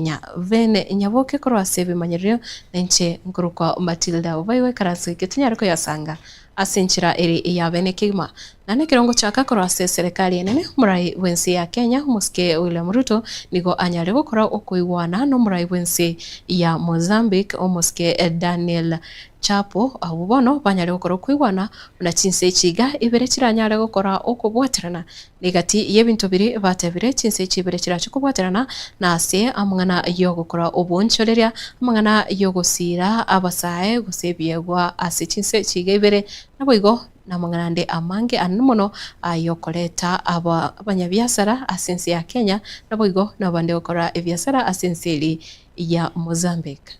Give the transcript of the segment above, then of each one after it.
Kenya. Bene Nyaboke korwa ase ebimanyererio na inche nkorokwa Matilda Obaigwa ekaranso eke tonyare koyasanga ase enchera ere eya bene kegima. Naende ekero ngochaka korwa ase eserekari enene, omorai bw'ense ya Kenya omosike William Ruto nigo anyare gokora okoigwana nomorai bw'ense ya Mozambique omosike Daniel Chapo abwo bono banyare gokora okoigwana buna chinse echi iga ibere chiranyare gokora okobwaterana Negati y'ebinto biria batebire, chinse echi ibere chirache kobwaterana, na ase amang'ana y'ogokora obwoonchoreria, amang'ana y'ogosiira abasae, gose ebiegwa ase chinse echi iga ibere, naboigo namang'ana ande amange anene mono ay'okoreta abanyabiasara ase ense ya Kenya, naboigo nabande gokora ebiasara ase ense eria ya Mozambique.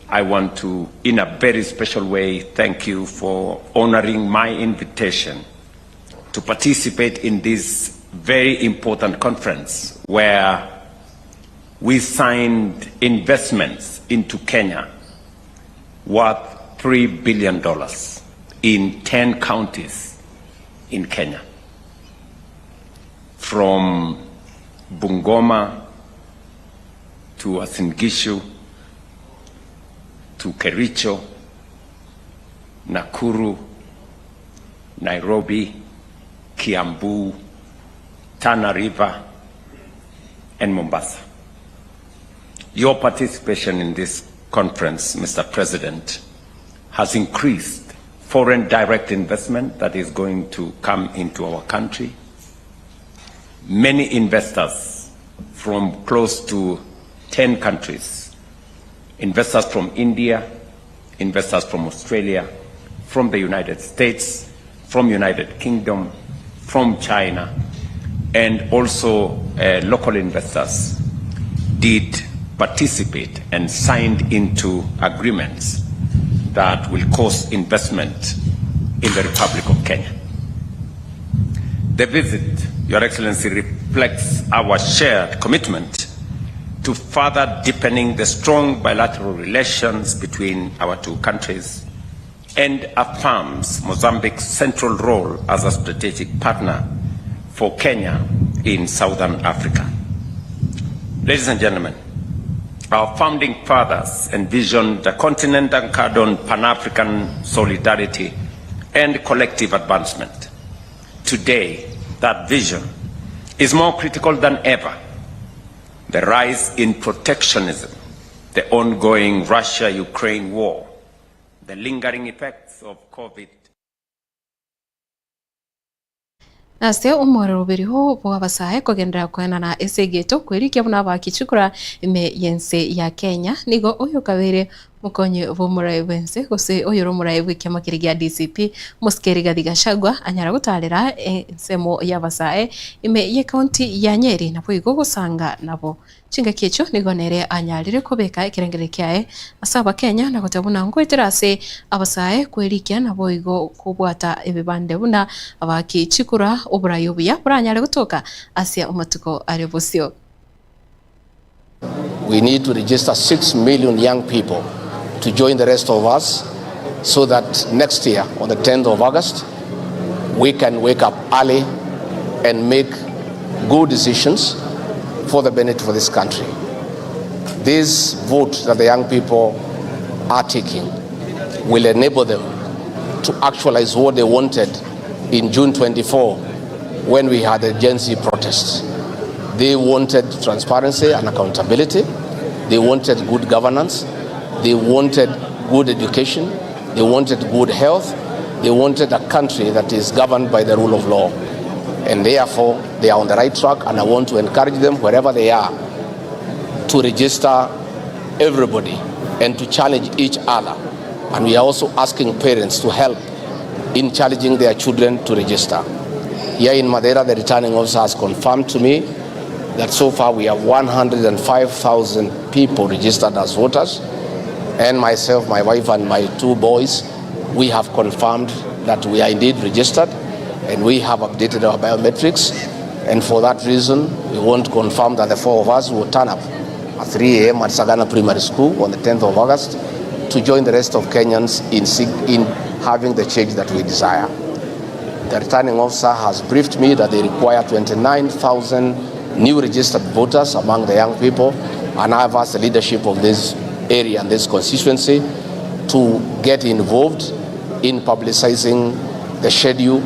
I want to in a very special way thank you for honouring my invitation to participate in this very important conference where we signed investments into Kenya worth $3 billion in 10 counties in Kenya. From Bungoma to Uasin Gishu to Kericho, Nakuru, Nairobi, Kiambu, Tana River and Mombasa. Your participation in this conference, Mr. President, has increased foreign direct investment that is going to come into our country. Many investors from close to 10 countries, investors from India, investors from Australia, from the United States, from United Kingdom, from China, and also uh, local investors did participate and signed into agreements that will cause investment in the Republic of Kenya. The visit, Your Excellency, reflects our shared commitment to further deepening the strong bilateral relations between our two countries and affirms Mozambique's central role as a strategic partner for Kenya in Southern Africa. Ladies and gentlemen, our founding fathers envisioned a continent anchored on Pan-African solidarity and collective advancement. Today, that vision is more critical than ever. The rise in protectionism, the ongoing Russia-Ukraine war, the lingering effects of COVID. Ase omoroberio bw'abasae kogenderera koenana esegi eto kwerikia buna abaaki chikura ime y'ense ya Kenya, nigo oyo okabeire Mokonyi bw'omorai bw'ense, gose oyore omorai bw'ekiama keria gia DCP, Omosike Rigathi Gachagua, anyara gotaarera ensemo y'abasae ime y'ecounty ya Nyeri naboigo gosanga nabo. Chingaki echio nigo nere anyarire kobeka ekerengererio kiaye ase abakenya na goteba buna ngoetera ase abasae kwerikia naboigo kobwata ebibande buna abaaki chikura oborai obuya boranyare gotoka ase amatuko are bosio. We need to register 6 million young people to join the rest of us so that next year on the 10th of August we can wake up early and make good decisions for the benefit of this country. This vote that the young people are taking will enable them to actualize what they wanted in June 24 when we had the Gen Z protests. They wanted transparency and accountability. They wanted good governance. They wanted good education. They wanted good health. They wanted a country that is governed by the rule of law. And therefore, they are on the right track, and I want to encourage them wherever they are to register everybody and to challenge each other. And we are also asking parents to help in challenging their children to register. Here in Mathira, the returning officer has confirmed to me that so far we have 105,000 people registered as voters. And myself, my wife, and my two boys, we have confirmed that we are indeed registered and we have updated our biometrics. And for that reason, we want to confirm that the four of us will turn up at 3 a.m. at Sagana Primary School on the 10th of August to join the rest of Kenyans in, in having the change that we desire. The returning officer has briefed me that they require 29,000 new registered voters among the young people and I have asked the leadership of this area and this constituency to get involved in publicizing the schedule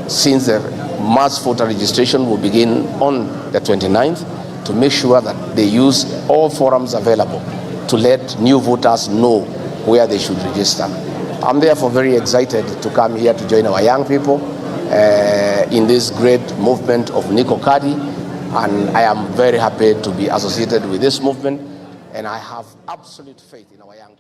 since the mass voter registration will begin on the 29th to make sure that they use all forums available to let new voters know where they should register. I'm therefore very excited to come here to join our young people uh, in this great movement of Niko Kadi, and I am very happy to be associated with this movement, and I have absolute faith in our young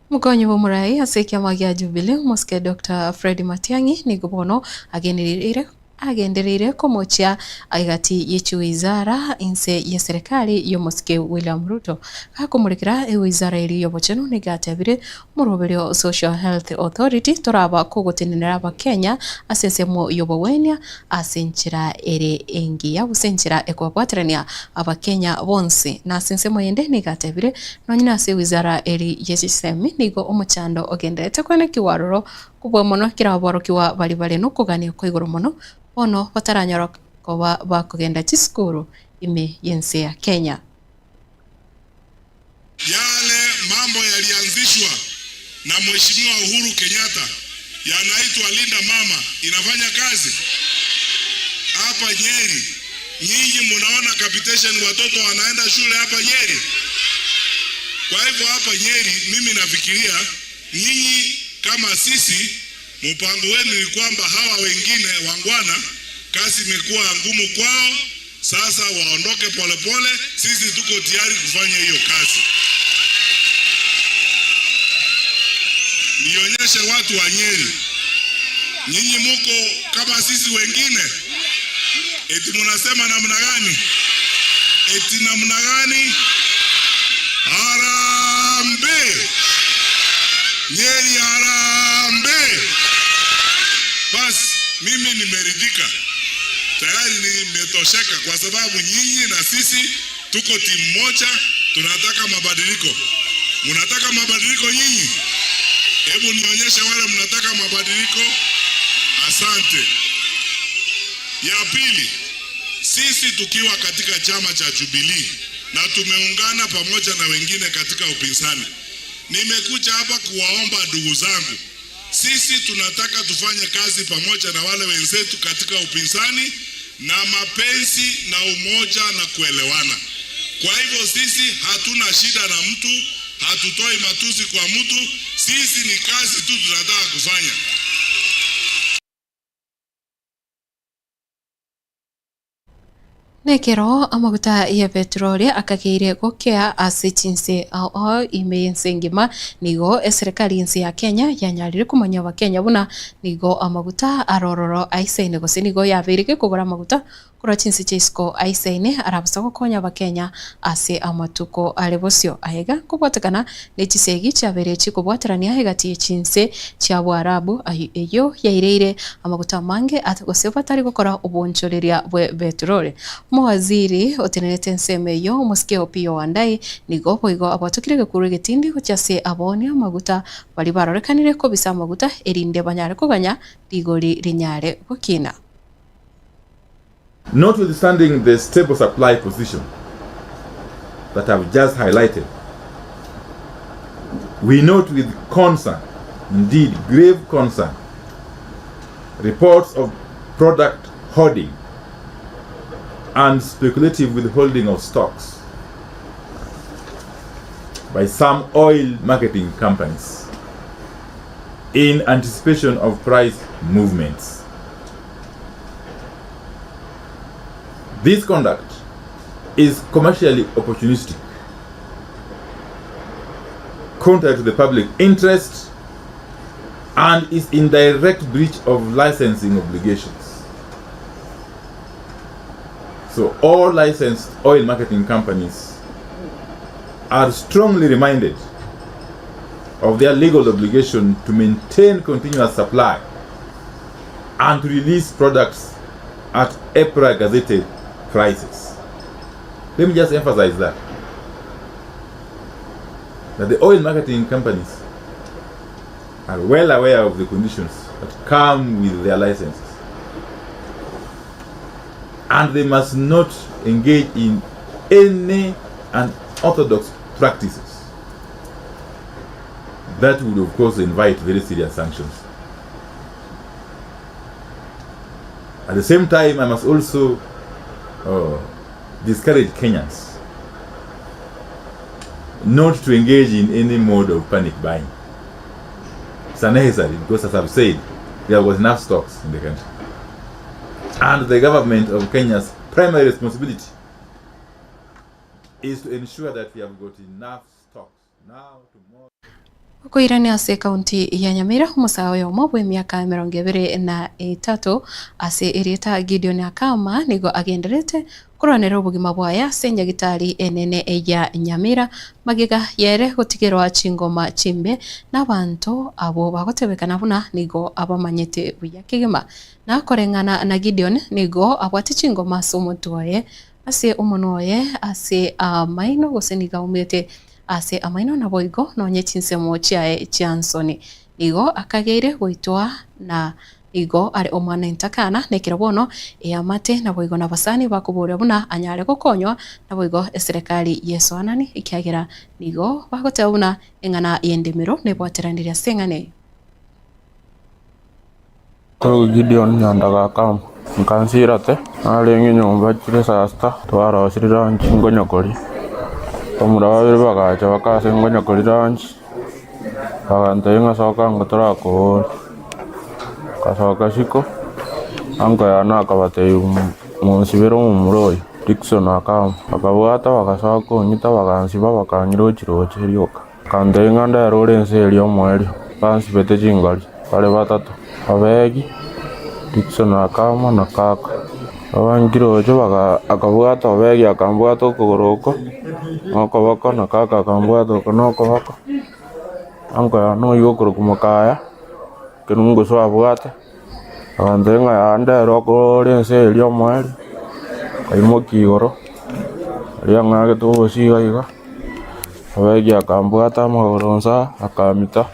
Mokonyi bw'omorai ase ekiama gia Jubilee, omosike Doctor Fred Matiang'i nigo bono agendereire agendereire komochia egati ye chiwizara inse y'eserekari y'omosike William Ruto. Gakomorekera ewizara eria y'obochenu nigo atebire omoroberio Social Health Authority toraba kogotenenera abakenya ase ensemo y'obogwenia ase enchera ere engiya gose enchera ekobabwaterania Abakenya bonsi. Na ase ensemo yende nigo atebire, Nonye nase ewizara eri ye chisemi nigo omochando ogendererete kwenekigwa aroro kobua mono kera aborokigwa baria bare nokogania kwa igoro mono bono bataranyora koba bakogenda chisukuru ime y'ense ya Kenya. Yale mambo yalianzishwa na Mheshimiwa Uhuru Kenyatta yanaitwa Linda Mama inafanya kazi hapa Nyeri. Nyinyi munaona capitation, watoto wanaenda shule hapa Nyeri. Kwa hivyo hapa Nyeri, mimi nafikiria nyinyi kama sisi, mpango wenu ni kwamba hawa wengine wangwana, kazi imekuwa ngumu kwao, sasa waondoke polepole. Sisi tuko tayari kufanya hiyo kazi. Nionyeshe watu wa Nyeri, nyinyi muko kama sisi wengine. Eti munasema namna gani? Eti namna gani? Harambee! Nyeri harambee! Basi mimi nimeridhika tayari, nimetosheka kwa sababu nyinyi na sisi tuko timu moja, tunataka mabadiliko. Mnataka mabadiliko nyinyi? Hebu nionyeshe wale mnataka mabadiliko. Asante. Ya pili, sisi tukiwa katika chama cha Jubilee na tumeungana pamoja na wengine katika upinzani, nimekuja hapa kuwaomba ndugu zangu, sisi tunataka tufanye kazi pamoja na wale wenzetu katika upinzani na mapenzi na umoja na kuelewana. Kwa hivyo sisi hatuna shida na mtu, hatutoi matusi kwa mtu, sisi ni kazi tu tunataka kufanya. Nekero amaguta ya petroli akageire gokea ase chinse ao ao ime y'ense engima, nigo eserekari y'ense ya Kenya yanyarire komanya abakenya buna nigo amaguta arororo aisaine gose nigo yabeire gekogora amaguta Korwa chinse chia isiko aisaine arabasa gokonya abakenya ase amatuko are bosio. Aiga nkobwatekana ne chisegi chiabeire chikobwaterania egati ye chinse chia Boarabu eyio yaireire amaguta amange gose batari gokora obonchoreria bwe betroli. Omowaziri otenerete ensemo eyio omosike Opiyo Wandayi nigo boigo abwatokire egekuru egetindi gochia ase aboonia amaguta baria barorekanire kobisa amaguta erinde banyare koganya rigori rinyare gokina. Notwithstanding the stable supply position that I've just highlighted, we note with concern, indeed grave concern, reports of product hoarding and speculative withholding of stocks by some oil marketing companies in anticipation of price movements. This conduct is commercially opportunistic, contrary to the public interest, and is in direct breach of licensing obligations. So all licensed oil marketing companies are strongly reminded of their legal obligation to maintain continuous supply and to release products at EPRA gazetted prices. Let me just emphasize that. That the oil marketing companies are well aware of the conditions that come with their licenses. And they must not engage in any unorthodox practices that would of course invite very serious sanctions. At the same time, I must also uh, discourage Kenyans not to engage in any mode of panic buying. It's unnecessary because, as I've said, there was enough stocks in the country. And the government of Kenya's primary responsibility is to ensure that we have got enough stocks now, tomorrow. Okoirania ase ekaunti ya Nyamira omosae oyomo bw'emiaka emerongo ebere na etato ase erieta Gideon Akama nigo agendererete korwanera obogima bwaye ase enyagitari enene ya Nyamira magega yere gotigerwa chingoma chimbe nabanto abwo bagotebekana buna nigo abamanyete buya kegima. Na koreng'ana na Gideon nigo abwate chingoma ase omotwe oye ase omonwa oye ase amaino gose nigo aumete Ase amaino naboigo nonye chinsemo chiaye chia nsoni. Nigo akageire goitwa na nigo are omwana entakana, nekero bono eamate naboigo nabasani bakoboria buna anyare gokonywa, naboigo eserekari y'esoanani, ekiagera nigo bagoteba buna eng'ana y'endemero nebwateranirie ase eng'ana eyio. Korwa Gideoni nyandaga akama, nkansirate, narenge nyomba chire saa sita, twarosirie lunch nkonya koria. Abamura babere bagacha bakase nkonya koria lunch, bagantebia ng'a soka ango torakoboria. Nkasoka isiko, uncle yane akabatebia monsibere omomura oyo, Dickson akama. Bakabwata bagasoa kong'ita bagansiba bakang'ira gochia roche rioka. Akantebia ng'a ndere ore ense eria omoerio, bansibete chingori, bare batato, Obegi, Dickson akama na Kaka. Abankire ocho baga akabwata Obegi akambwata okogoro oko, na okoboko, na Kaka akambwata oko na okoboko, anko yane oywo okorokwa Mokaya, ekerungusu abwate, akantebia ng'a yaya ndere oko ore ense eria omoerio, nkaimokia igoro, aria ang'agete obosie iga iga. Obegi akambwata amagoro onsi aa, akamita,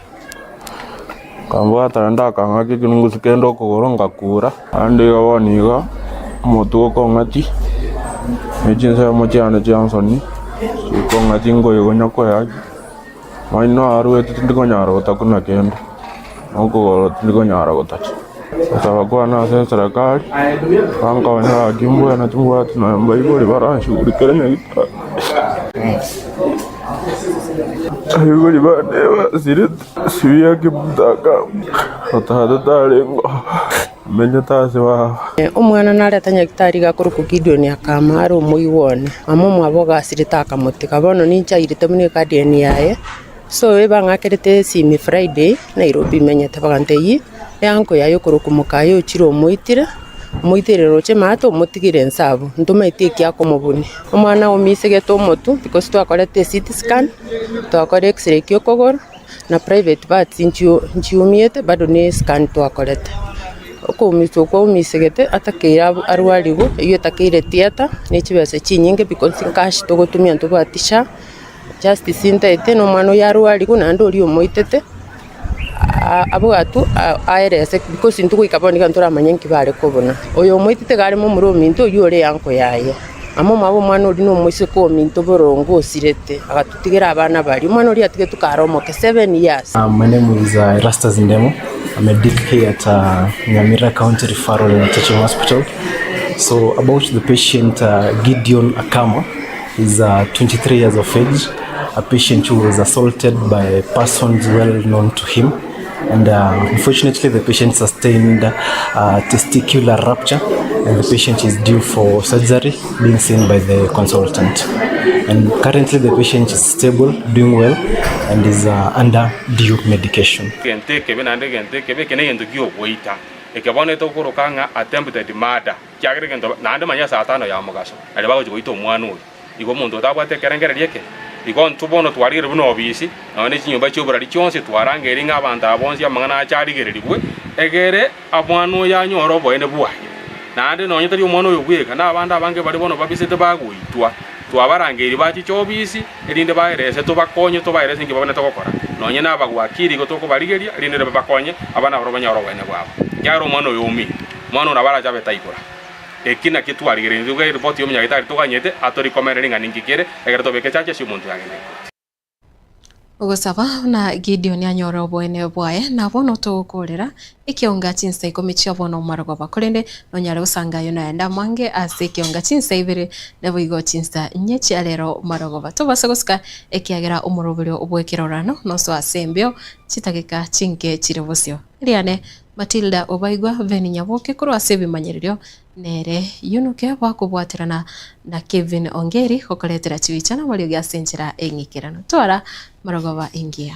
akambwata naende akang'aka ekerungusu kende okogoro ngakura. Naende iga bono iga, omotwe okong'atia, ne chinsemo chiane chia nsoni, chikong'atia nkoigwa koyaki, maino arwete tindi konyara gotakuna kende, na okogoro tindi konyara gotacha. Gosaba kwane ase eserekari, bankonye gaki mbwene timbwati nonya mbaibori baranshughulikere nyagetari. Abaibori bane basirete sibi akimutaka otata tarengeo amenyete ase baba. Omwana nareta nyagitari iga akorokwa Gideoni akama are omoigwa one. Mama omwabo ogasirete akamotiga. Bono ninche airete buna eguardian yaye. So ebang'akerete esimi Friday, Nairobi menyete bagantebia eanko yaye okorokwa mokaye ochire omoitire, omoitire roche maate omotigire inse abwo, ntomaeti eki akomobunia. Omwana omisegete omotwe because twakorete ecT scan, twakora x-ray kia okogoro, na private parts nchio nchiumiete bado ne escan twakorete. Okoumiswa okwo aumisegete atakeire arwarigwe, eywo etakeire theatre, ne chibesa chinyinge because ncash togotumia ntobwati sha. Justice ntaete na omwana oyo arwarigwe naende oria omoitete abwatwe aerese because intwe goika bono iga ntoramanye nki bare kobuna. Oyo omoitete iga are momura ominto oywo ore eanko yaye. Mama omwabo omwana oria na omoiseke ominto boronge osirete agatotigera abana baria. Omwana oria atigetwe kare omoke seven years. My name is uh, Erastus Ndemo. I'm a DP here at uh, Nyamira County Referral and Teaching Hospital. So about the patient uh, Gideon Akama, is uh, 23 years of age, a patient who was assaulted by persons well known to him. And uh, unfortunately, the patient sustained uh, testicular rupture, and the patient is due for surgery, being seen by the consultant. And currently, the patient is stable, doing well, and is uh, under due medication. Egento ekebe naende egento ekebe, eke negento gi'ogoita, eke bono etokoroka ng'a attempted murder. Ekiagera egento naende manya saa tano ya mogaso, nario bagochia goita omwana oyo. Igo omonto otabwate ekerengererio eke, igo intwe bono twarigereria buna obisi, nonya ne chinyomba chi'oborari chionsi, twarangeria ng'a abanto aba bonsi amang'ana ache arigererigwe, egere omwana oyo anyore oboene bwaye. Naende nonya tari omwana oyo bweka, na abande abange baria bono babisete bagoitwa, twabarangeirie bachiche obisi, erinde baerese tobakonye, tobaerese inki babwenerete gokora. Nonya nabagwakiri igo tokobarigeria, erinde babakonye, abana barabwo banyore oboene bwabo. Ekiagera omwana oyo omi. Omwana one nabo arache abe taikora. Eki nakio twarigereire intwe eripoti y'omonyagetari toganyete atorikomerere ng'a ninki kere, ekero tobeke charges omonto oyo agende ekoti. Ogosaba buna Gideoni anyore oboene bwaye, na bono togokoorera ekionga chinsa ikomi chia bono marogoba, korende nonyare gosanga ayio naende amange ase ekionga chinsa ibere, naboigo chinsa inye chia rero marogoba. Tobasa gosika, ekiagera omoroberio bw'ekerorano nosoa ase embeo chitageka chinke chire bosio. Riane Matilda Obaigwa Veni Nyaboke korwa ase ebimanyererio nere Yunuke bakobwaterana na Kevin Ongeri gokoretera chibicha na amariogi ase enchera eng'ikeranu. Twara marogoba engiya.